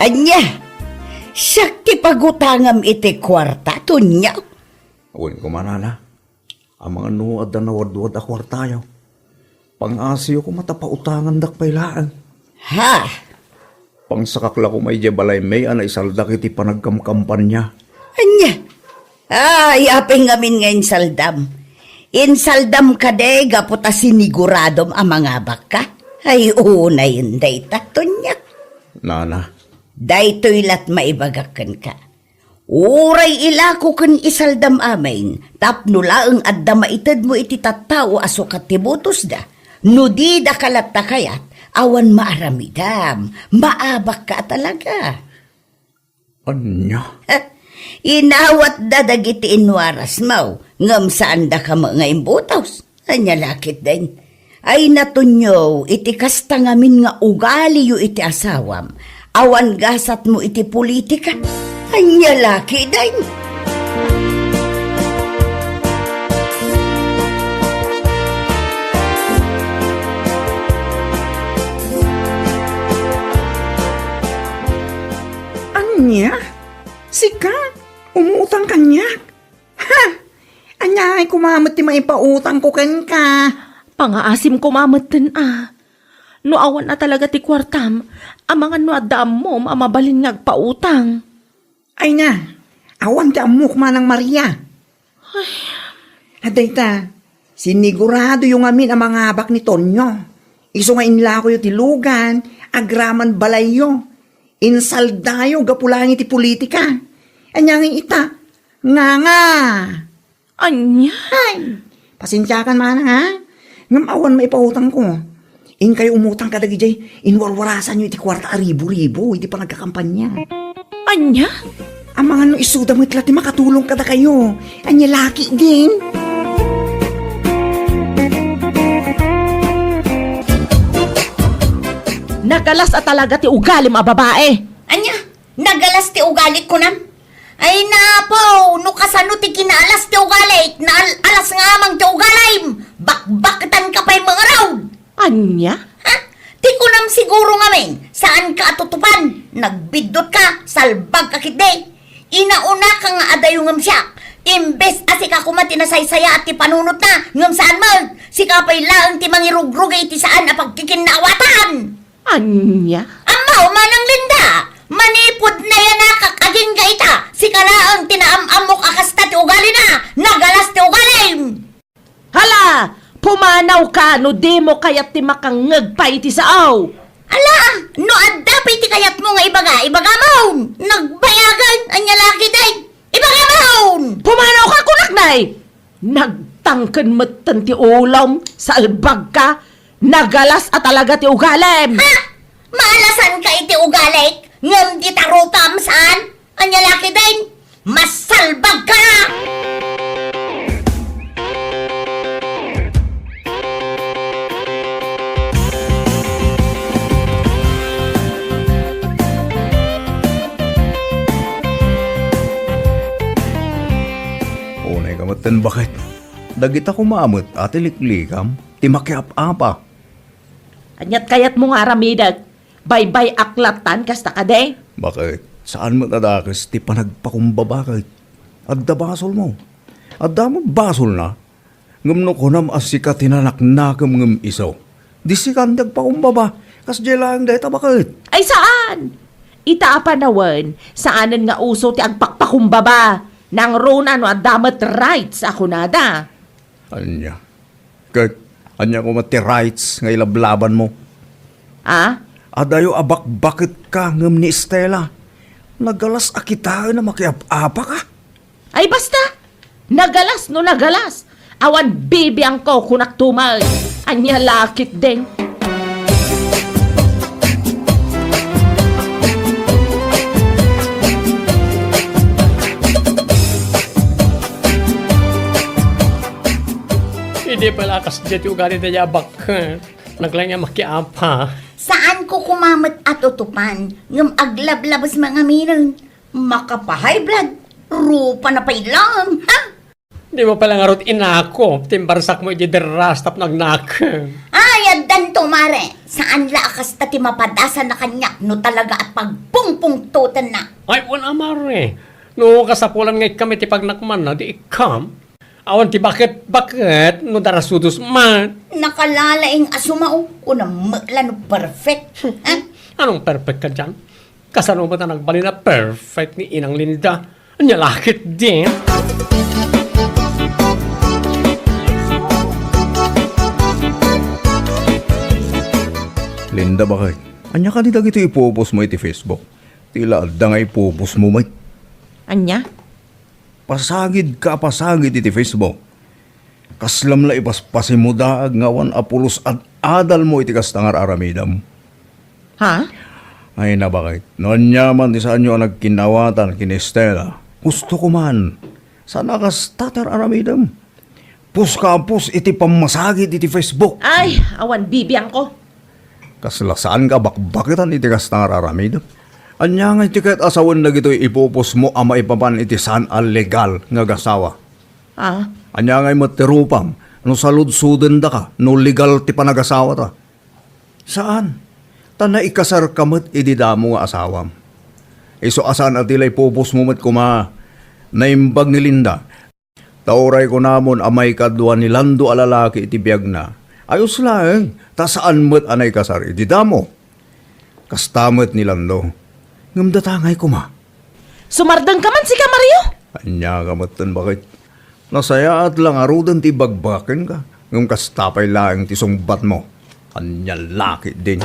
Ania? Siak ti pagutangam iti kuarta, Tonyo? Wen koma, nana. Amangan no adda nawadwad a kuartayo. Pangasiyo koma ta pautangandak pay laeng. Ha? Pangsakak la koma idiay balaymi a naisaldak iti panagkamkampania. Ania? Ay, apay ngamin nga insaldam? Insaldam kadi gapu ta siniguradom a mangabakka? Ay, unayen dayta, Tonyo. Nana. Daytoy lat maibagak kenka. Uray ilako ken isaldam amin, tapno laeng adda maitedmo iti tattao a sukat ti butosda. No didaka latta kayat, awan maaramidam, maabakka a talaga. Ania? Inawatda dagiti inwarasmo, ngem saandaka met nga imbutos. Ania la ketdin? Ay, Tonyo, iti kasta ngamin nga ugaliyo iti asawam, awan gasatmo iti politika. Ania la ketdin? Ania? Sika? Umutang kaniak? Ha! Aniay koma met ti maipautangko kenka? Pangaasim koma metten a. No awan a talaga ti kuartam, amangan no adda ammom a mabalin nga agpautang. Ay na, awan ti ammok manang Maria. Ay. Adda ita, siniguradoyo ngamin a mangabak ni Tonyo. Isu nga inlakoyo ti lugan, agraman balayyo. Insaldayo gapu laeng iti politika. Ania ngay ita? Nganga! Ania? Ay, pasensiakan manang, ha? Ngem awan maipautangko. Inkayo umutang kadagiti inwarwarasanyo iti kuarta a ribu-ribu iti panagkakampanya. Ania? Amangan no isuda met la ti makatulong kadakayo. Ania la ketdin? Nagalas a talaga ti ugalim a babae. Ania? Nagalas ti ugalik, kunam? Ay, napo, no kasano ti kinaalas ti ugalik, naal-alas nga amang ti ugalim, bakbaktanka pay mangarud. Ania? Ha? Ti kunam siguro ngamin, saanka a tutupan, nagbiddutka, salbagka ketdi. Inaunaka nga adayo ngem siak, imbes a sika koma ti nasaysayaat ti panunotna, ngem saan met, sika pay laeng ti mangirugrugi iti saan a pagkikinnaawatan. Ania? Ammo, Manang Linda, manipud nayanakak agingga ita, sika laeng ti naam-ammok a kasta ti ugalina, nagalas ti ugalim. Hala, pumanawka no dimo kayat ti makangngeg pay iti sao. Ala, no adda pay ti kayatmo nga ibaga, ibagamon. Nagbayagan, ania la ketdin? Ibagamon! Pumanawka, kunak, nay! Nagtangken metten ti ulom, salbagka, nagalas a talaga ti ugalim! Ha? Maalasanka iti ugalik, ngem dita rupam, saan? Ania la ketdin? Masalbagka! Unayka metten, baket. Dagita koma met a ti liklikam ti makiap-apa. Ania't kayatmo nga aramidek? Baybay-ak lattan kasta kadi? Baket, saan met a dakes ti panagpakumbaba ket adda basolmo. Adda met basolna. Ngem no kunam a sika ti nanaknakem ngem isu, di sikan ti agpakumbaba, kasdiay laeng dayta, baket. Ay, saan! Ita a panawen, saanen nga uso ti agpakpakumbaba. Nangruna no adda met rights a kunada. Ania? Ket ania koma ti rights nga ilablabanmo? Ah? Adayo a bakbaketka ngem ni Estela. Nagalas a kitaen a makiap-apaka. Ay, basta! Nagalas no nagalas! Awan bibiangko, kunak tumal! Ania la ketdin? Di pala kasdiay ti ugali dayta a baket. Naglaing a makiapa. Saanko koma met a tutupan, ngem aglablabes nga aminen. Makapa-high blood, rupa na pay laeng, ha? Dimo pala ngarud inakop ti imbarsakmo iti derras tapno agnakem. Ay, addanto, mare. Saan la a kasta ti mapadasanna kaniak no talaga a pagpungpungtotenna. Ay, wen a, mare. No kasapulan nga ikkam iti pagnakmanna, di ikkam. Awan ti baket-baket no darasudos man. Nakalalaing a sumao, kunam met la no perfect. Ha? Anong perfect kadian? Kasano met a nagbalin a perfect ni Inang Linda? Ania la ketdin? Linda, baket? Ania kadi dagitoy ipopost mo iti Facebook? Ti la adda nga ipopost mo met. Ania? Pasagidka a pasagid iti Facebook. Kaslam la ipaspasimmo daag nga awan a pulos ad-adalmo iti kasta nga ar-aramidem. Ha? Ay, nabaket. No aniaman ti saanyo a nagkin-awatan ken Estela, gusto ko man. Saan a kasta ti ar-aramidem. Pus ka a pus iti pammasagid iti Facebook. Ay, awan bibiangko. Kasla saan nga bakbaketan iti kasta nga ar-aramidem. Ania ngay ti ket a sawen dagitoy ipopost mo a maipapan iti saan a legal nga agasawa? Ah? Ania ngay met ti rupam no saludsodendaka no legal ti panagasawata? Saan. Ta naikasarka met idi damo nga asawam. Isu a saan a ti la ipopost mo met koma. Naimbag ni Linda. Ta uray kunamon a maikadua ni Lando a lalaki iti biagna, ayos laeng, ta saan met a naikasar iti damo. Kasta met ni Lando. Ngem data ngay koma. Sumardengka man sika, Mario? Ania ka metten, baket? Nasayaat la ngaruden ti ibagbakenka, ngem kasta pay laeng ti sungbatmo. Ania la ketdin?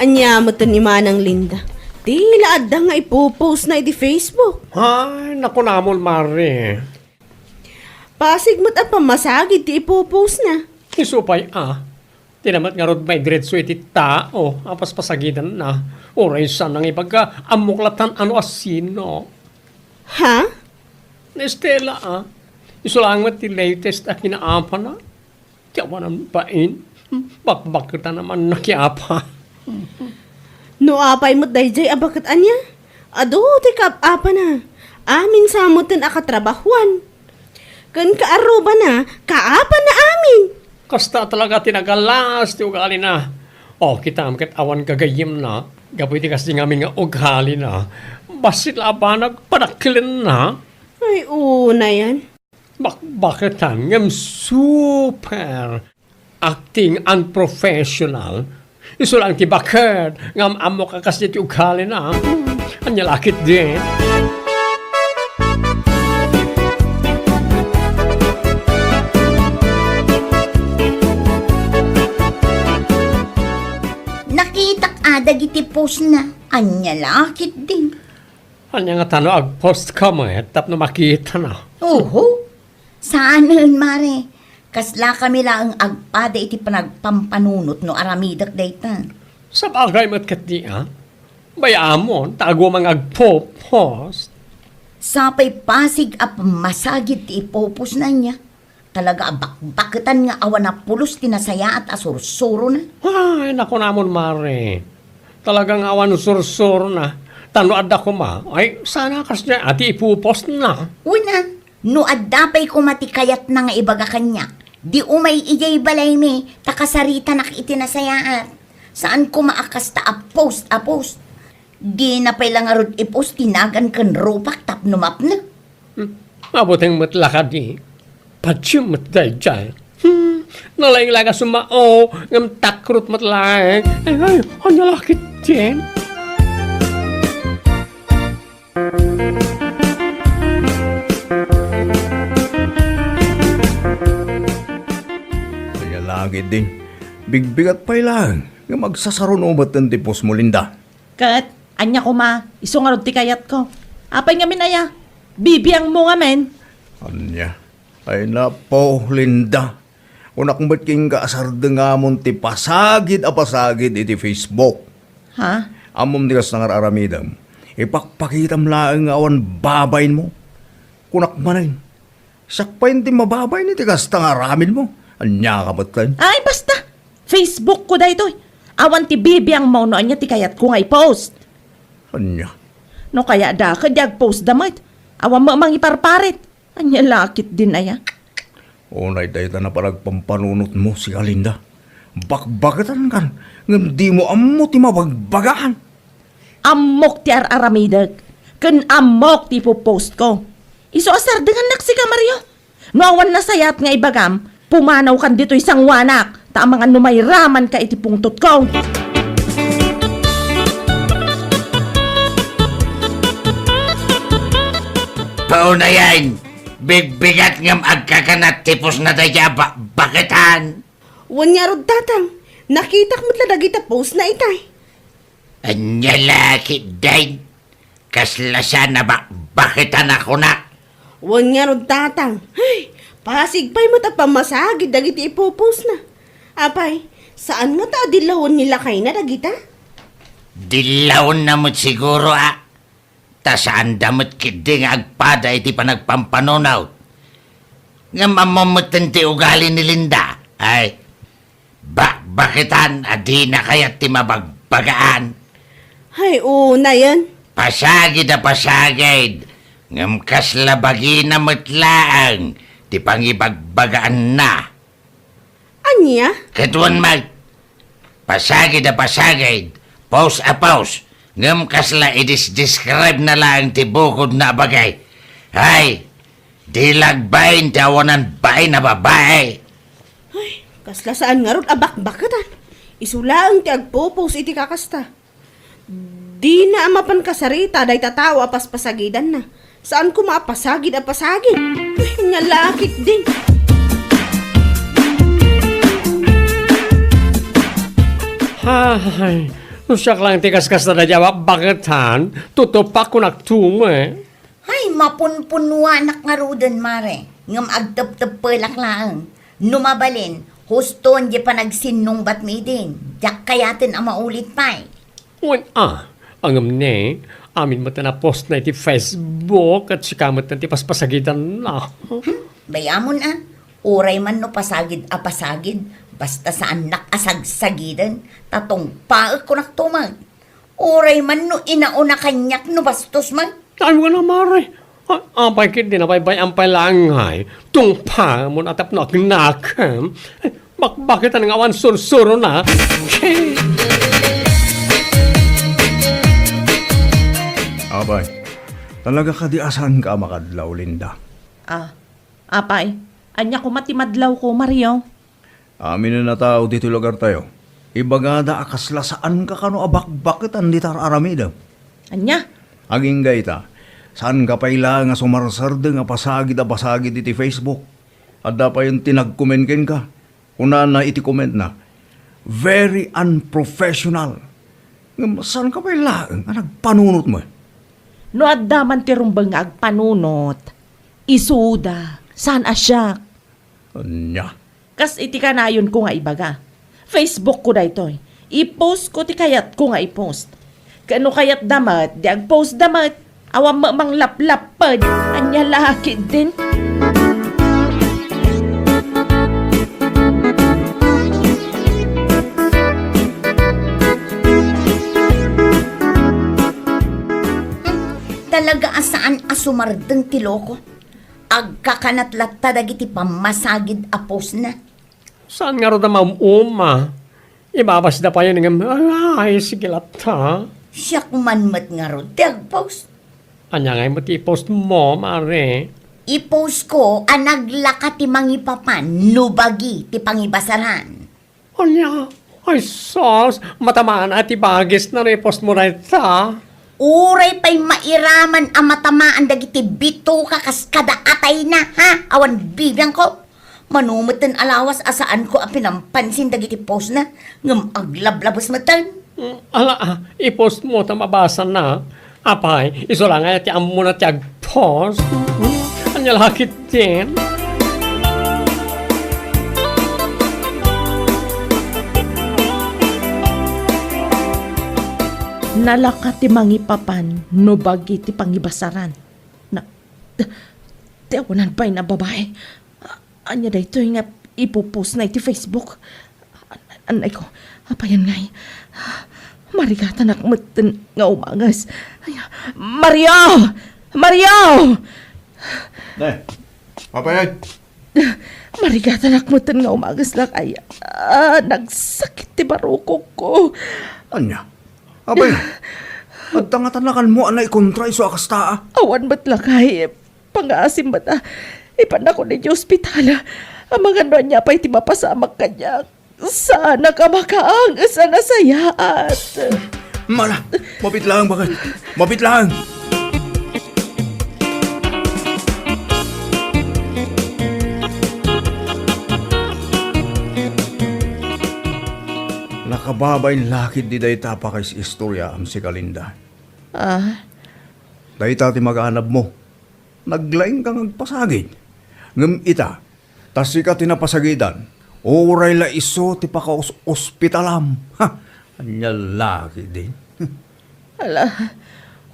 Ania metten ni Manang Linda? Ti la adda nga ipopost na iti Facebook. Ay, nakunamon, Mare. Pasig met a pammasagid ti ipopost na. Isu pay a. Di na met ngarud maidiretso iti tao a paspasagidanna. Uray saan nangibaga, ammok latta no asino. Ha? Ni Estela, a. Isu laeng met ti latest a kinaapana. Ti awanan bain. Bakbaketan a mannakiapa. No apay met daydiay a baket ania? Adu ti kaap-apana. Amin sa metten a katrabahuan. Ken kaarrubana, kaapanna amin. Kasta talaga ti nagalas ti ugalina. O, kitam ket awan gagayyemna gapu iti kasdi ngamin nga ugalina. Bassit la a banag panakkilenna. Ay, unayan. Bakbaketan ngem super acting unprofessional. Isu laeng ti baket nga am-ammok a kasdi ti ugalina. Ania la ketdin? Nakitak a dagiti postna. Ania la ketdin? Ania ngata no agpost ka met tapno makitana? Oho. Saanen, Mare. Kaslakami laeng agpada iti panagpampanunot no aramidek dayta. Sabagay met ketdi, a. Bay-amon, ta adu man nga agpo-post. Sapay pasig a pammasagid ti ipopost na ania. Talaga a bakbaketan nga awan a pulos ti nasayaat a sursurona. Ay, nakunamon, Mare. Talaga nga awan sursurona. Ta no adda koma, ay, saan a kasdiay a ti ipopost na. Wen a, no adda pay koma ti kayatna nga ibaga kaniak, di umay idiay balaymi, ta kasaritanak iti nasayaat. Saan koma a kasta a post a post. Dina pay la ngarud i-post ti nagan ken rupak tapno mapnek. Hmm. Mabuteng met la kadi. Patiem met daydiay. Hmm. Nalaing la nga sumao, ngem takrot met laeng. Ay, ay, ania la ketdin? Ania la ketdin? Bigbigat pay laeng, ngem agsasaruno metten ti post mo, Linda. Ket, ania koma, isu ngarud ti kayatko. Apay ngamin aya? Bibiangmo ngamin? Ania? Ay napo, Linda. Kunak met kenka a sardengamon ti pasagid a pasagid iti Facebook. Ha? Ammom ti kasta nga ar-aramidem. Ipakpakitam laeng nga awan babainmo. Kunak manen, siak pay ti mababain iti kasta nga aramidmo. Ania ka metten? Ay, basta! Facebook ko daytoy. Awan ti bibiangmo no ania ti kayatko nga i-post. Ania? No kayatda, ket di agpostda met. Awan met mangiparparit. Ania la ketdin aya? Unay dayta a panagpampanunotmo, sika Linda. Bakbaketankan, ngem dimo ammo ti mabagbagaan. Ammok ti ar-aramidek, ken ammok ti ipopost ko. Isu a sardengannak sika, Mario. No awan nasayaat nga ibagam, pumanawkan ditoy sangoanak, ta amangan no mairamanka iti pungtotko. Paunayen, bigbigat ngem agkakanat ti postna dayta a ba-, baketan. Wen ngarud, Tatang, nakitak met la dagita postna itay. Ania la ketdin? Kasla saan a bakbaketan a kunak. Wen ngarud, Tatang. Ay, pasig pay met a pammasagid dagiti ipopostna. Apay, saan ngata a dillawen ni lakayna dagita? Dillawenna met siguro a. Ta saanda met ketdi nga agpada iti panagpampanunot. Ngem ammom metten ti ugali ni Linda. Ay, bakbaketan a dina kayat ti mabagbagaan. Ay, unayen. Pasagid a pasagid, ngem kasla bagina met laeng ti pangibagbagaanna. Ania? Ket wen met, pasagid a pasagid, post a post, ngem kasla i-describe na laeng ti bukodna a bagay. Ay, di la agbain ti awanan bain a babai. Ay, kasla saan ngarud a bakbaketan. Isu laeng ti agpo-post iti kakasta. Dina a mapan kasarita dayta tao a paspasagidanna. Saan koma a pasagid a pasagid. Ay, ania la ketdin. Ay, no siak laeng ti kaskasdaan a bakbaketan, tutupak kunak tume. Ay, mapunpunuanak ngaruden, Mare, ngem agtepteppelak laeng. No mabalin, husto diay panagsinnungbatmi idin, diak kayaten a maulit pay. Wen a, ngem ne, amin met a napostna iti Facebook ket sika met ti paspasagidanna. Hmm, bay-amon a, uray man no pasagid a pasagid, basta saannak a sagsagiden, ta tungpaek kunak tumet. Uray man no inauna kaniak no bastos man. Ay, wala, Mare. A-, apay ketdi nabaybay-am pay laeng ngay. Tungpamon a tapno agnakem. Bakbaketan nga awan sursurona. Apay, talaga kadi a saanka a makadlaw, Linda? Ah, apay, ania koma ti madlawko, Mario? Aminen a tao ditoy lugartayo, ibagada a kasla saanka kano a bakbaketan dita ar-aramidem. Ania? Agingga ita, saanka pay laeng a sumarsardeng a pasagid a pasagid iti Facebook. Adda payen ti nagkomen kenka. Kunana iti komentna, "Very unprofessional." Ngem saanka pay laeng a nagpanunot met? No adda man ti rumbeng nga agpanunot, isuda, saan a siak. Ania? Kas iti kanayonko nga ibaga, Facebook ko daytoy. I-post ko ti kayatko nga i-post. Ket no kayatda met, di agpostda met. Awan met manglaplapped. Ania la ketdin? Talaga a saan a sumardeng ti loko. Agkakanat latta dagiti pammasagid a postna. Saan ngarud a maum-uma? Ibabasda payen ngem, ay, sige latta. Siak man met ngarud ti agpost. Ania ngay met ti i-post mo, Mare? I-post ko a naglaka ti mangipapan no bagi ti pangibasaran. Ania? Ay sus, matamaan a ti bagisna no i-post mo dayta. Uray pay mairaman a matamaan dagiti bitoka kas kada atayna, ha? Awan bibiangko. Mano metten a lawas a saanko a pinampansin dagiti postna, ngem aglablabes metten. Mm, ala, ah, i-post mo ta mabasana. Apay, isu la nga ti ammona ti agpost. Ania la ketdin? Nalaka ti mangipapan no bagi ti pangibasaran. Na, ti awanan pay na babae. A-, ania daytoy nga ipopost-na iti Facebook? An-, anay ko, apayan ngay. Marigatanak metten nga umanges. Ay, Mario! Mario! Ne, apayan? Marigatanak metten nga umanges, lakay. Ah, nagsakit ti barukokko. Ania? Apay, adda nga tanakanmo a naikontra isu a kasta, a? Awan met, lakay. Pangaasim met a ipannakon idiay ospital. Amangan no ania pay ti mapasamak kaniak. Saanak a makaanges a nasayaat. Mala, mabit laeng, baket. Mabit laeng. Nakababain la ketdi dayta a pakaisistoriaam, sika, Linda. Ah? Dayta ti maganabmo. Naglaingka nga agpasagid. Ngem ita, ta sika ti napasagidan, uray la isu ti pakaos-ospitalam. Ha! Ania la ketdin? Ala,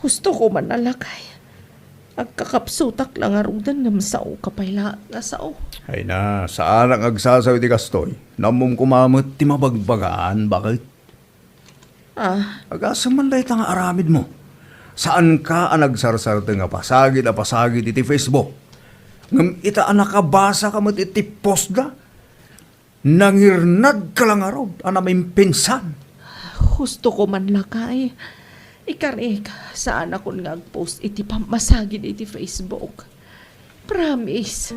hustoko man a, lakay. Agkakapsutak la ngaruden ngem saoka pay la nga sao. Ay na, saanak nga agsasao iti kastoy. Nammom koma met ti mabagbagaan, baket? Ah. Agasem man dayta nga aramidmo. Saanka a nagsarsarteng a pasagid a pasagid iti Facebook. Ngem ita a nakabasaka met iti postda, nangirnadka la ngarud a namimpinsan. Hustoko man, lakay. Ikarik, saanakon nga agpost iti pammasagid iti Facebook. Promise,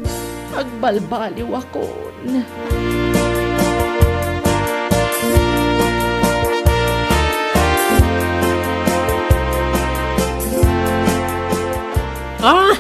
agbalbaliwakon. Ah,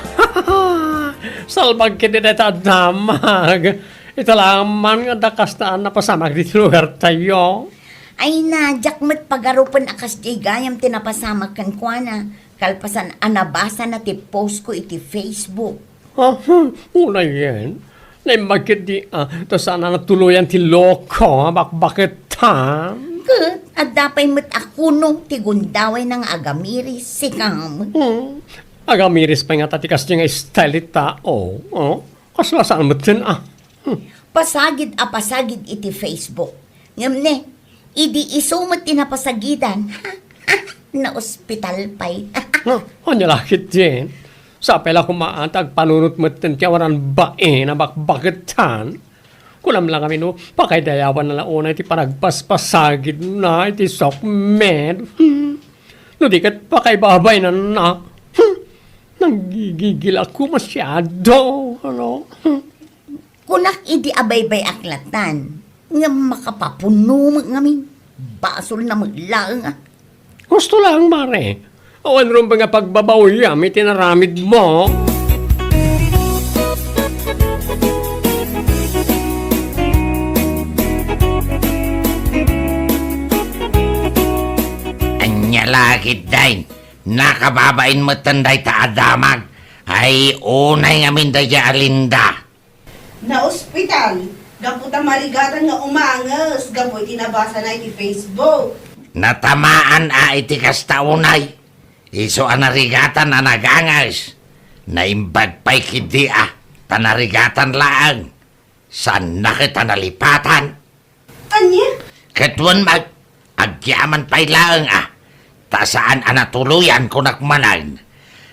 salbag ketdi dayta a damag. Ita la man nga adda kasta a napasamak ditoy lugartayo. Ay na, diak met pagarupen a kasdiay gayam ti napasamak kenkuana. Kalpasan a nabasana ti postko iti Facebook. Ah, hmm, unayen. Naimbag ketdi, ah, ta saan a natuloyan ti loko, ah, bakbaketan. Ket adda pay met a kuno ti gundawayna nga agamiris, sika met. Hmm. Agamiris pay ngata ti kasdi nga style ti tao, oh. Kasla saan metten, ah. Hmm. Pasagid a pasagid iti Facebook. Ngem ne, idi isu met ti napasagidan, naospital pay. Ah, ania la ketdin? Sapay la koma ta agpanunot metten ti awanan bain a bakbaketan. Kunam la ngamin no pakaydayawanna la unay ti panagpaspasagidna iti sokmed. Hmm. No di ket pakaibabainanna. Hmm. Nanggigigil ako masiado, ano? Hmm. Kunak idi abaybay-ak latan, ngem makapapunno met ngamin. Basolna met laeng, ah. Husto laeng, mare. Awan rumbeng a pagbabaoyam iti naramidmo. Ania la ketdin, nakababain metten dayta a damag. Ay, unay ngamin daydiay a Linda. Naospital gapu ta marigatan nga umanges gapu iti nabasana iti Facebook. Natamaan a iti kasta unay. Isu a narigatan a naganges. Naimbag pay ketdi a ta narigatan laeng. Saanna ket a nalipatan. Ania? Ket wen met, agyaman pay laeng a, ta saan a natuloyan kunak manen.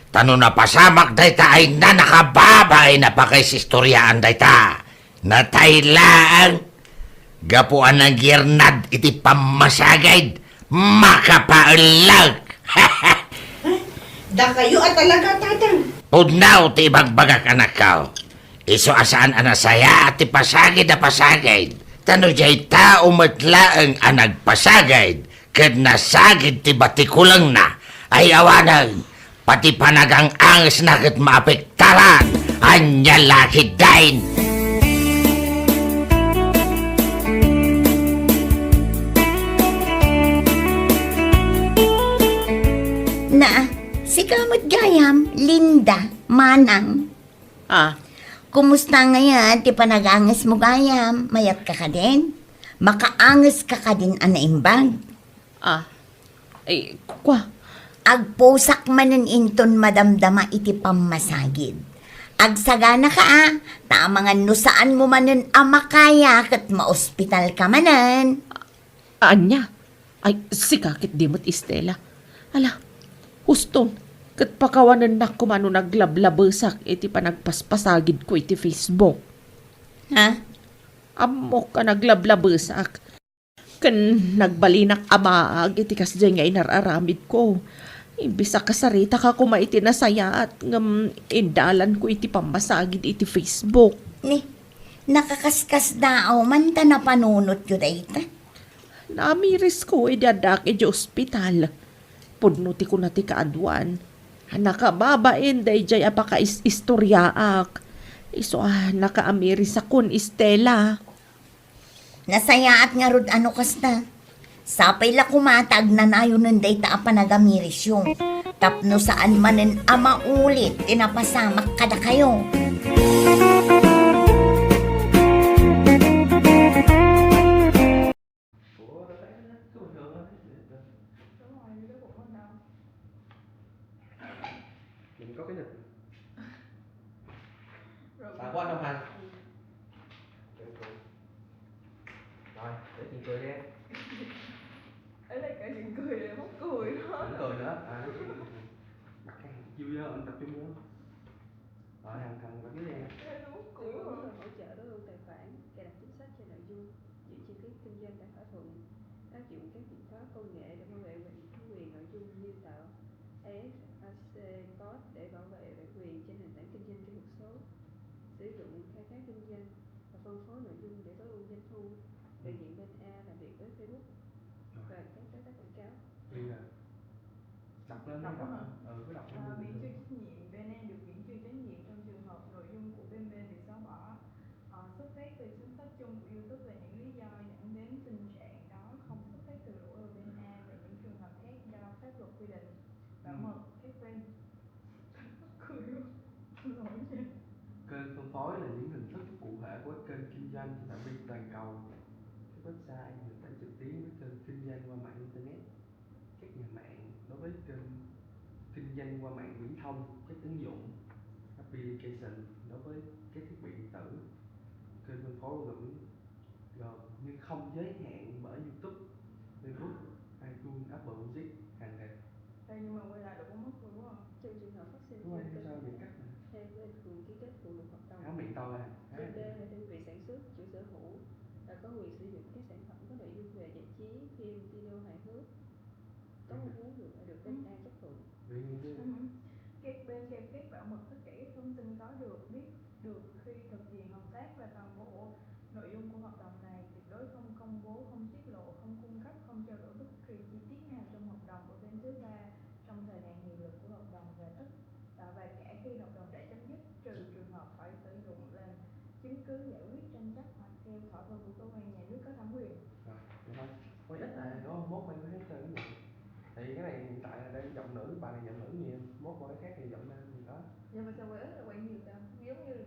Ta no napasamak dayta ay nakababain a pakaisistoriaan dayta. Natay laeng. Gapu a nangyernad iti pammasagid, makapaellek. Dakayo a talaga, Tatang. Pudno ti ibagbagak, anakko. Isu a saan a nasayaat ti pasagid a pasagid, ta no diay tao met laeng a nagpasagid ket nasagid ti batikulengna, ay awanen, pati panagang-angesna ket maapektaran. Ania la ketdin? Na, sika met gayam, Linda, manang. Ah. Kumusta ngayen ti panagangesmo gayam? Mayatka kadin? Makaangeska kadin a naimbag? Ah. Eh, kua? Agpusak manen inton madamdama iti pammasagid. Agsaganaka a, ta amangan no saanmo manen a makaya ket maospitalka manen. Ania? Ay, sika ket di met, Estela. Ala, huston, ket pakawanennak koma no naglablabesak iti panagpaspasagidko iti Facebook. Ha? Ammok a naglablabesak. Ken nagbalinak a maag iti kasdiay nga inar-aramidko. Imbes a kasaritaka koma iti nasayaat ngem indalanko iti pammasagid iti Facebook. Ni, nakakaskasdaaw man ta napanunotyo dayta? Naamirisko idi addaak idiay ospital. Pudno ti kuna ti kaaduan. Nakababain daydiay a pakais-istoriaak. Isu a nakaamirisakon, Estela. Nasayaat ngarud a no kasta. Sapay la koma ta agnanayonen dayta a panagamirisyo tapno saan manen a maulit ti napasamak kadakayo. Rồi. Rồi, để Tường cười đi. Ấy là cả Tường cười là mắc cười đó. Tường cười nữa. À. Vui không? Anh tập trung vô. Rồi, thằng, thằng bật mí đen. Em mắc Tư vấn hỗ trợ đối ưu tài khoản, cài đặt chính sách cho nội dung, giữ chi tiết kinh doanh theo thỏa thuận, áp dụng các biện pháp công nghệ để bảo vệ quyền, quyền nội dung như tạo A S A C code để bảo vệ bản quyền trên nền tảng kinh doanh kỹ thuật số, sử dụng khai thác kinh doanh và phân phối nội dung để tối ưu doanh thu, đại diện bên A làm việc với Facebook và các đối tác quảng cáo. Bây giờ đọc lên, đọc đọc lên. Hả? Ừ, cứ đọc lên. Ờ, miễn trừ trách nhiệm, bên em được miễn trừ trách nhiệm trong trường hợp nội dung của bên B bị xóa bỏ. Ờ, xuất phát từ chính sách chung của YouTube và những lý do dẫn đến tình trạng đó không xuất phát từ lỗi ở bên A và những trường hợp khác do pháp luật quy định. Bảo mật các bên. Kênh phân phối là những hình thức cụ thể của các kênh kinh doanh trên phạm vi toàn cầu. Các website nền tảng trực tuyến với kênh kinh doanh qua mạng internet. Các nhà mạng đối với kênh kinh doanh qua mạng viễn thông, các ứng dụng, application đối với các thiết bị điện tử, kênh phân phối gồm, gồm nhưng không giới hạn bởi YouTube, Facebook, iTunes, Apple Music, hàng ngày. Ê, nhưng mà quay lại được không mất luôn quá à? Trong trường hợp phát sinh Đúng rồi, theo kênh, sao bị cắt nè? Theo kênh cùng ký kết phụ lục hợp đồng. Háo miệng tôi à. Trên đây là đơn vị sản xuất, chủ sở hữu và có quyền sử dụng các sản phẩm có nội dung về giải trí, phim, video hài hước, có mong muốn được, được bên A chấp thuận. Vì như thế. Các bên cam kết bảo mật tất cả các thông tin có được, biết được khi thực hiện hợp tác và toàn bộ nội dung của hợp đồng này, tuyệt đối không công bố, không tiết lộ, không cung cấp, không trao đổi bất kỳ chi tiết nào trong hợp đồng của bên thứ ba trong thời hạn hiệu lực của hợp đồng và tất, à, và cả khi hợp đồng đã chấm dứt, trừ trường hợp phải sử dụng làm chứng cứ giải quyết tranh chấp hoặc theo thỏa thuận của cơ quan nhà nước có thẩm quyền. Rồi, vậy thôi. Quay ít lại, đúng không? Mốt quay hết trơn cái gì? Thì cái này hiện tại là đang giọng nữ, bài này giọng nữ nhiều, mốt quay cái khác thì giọng nam thì có. Dạ, mà sao quay ít là quay nhiều ta? Giống như là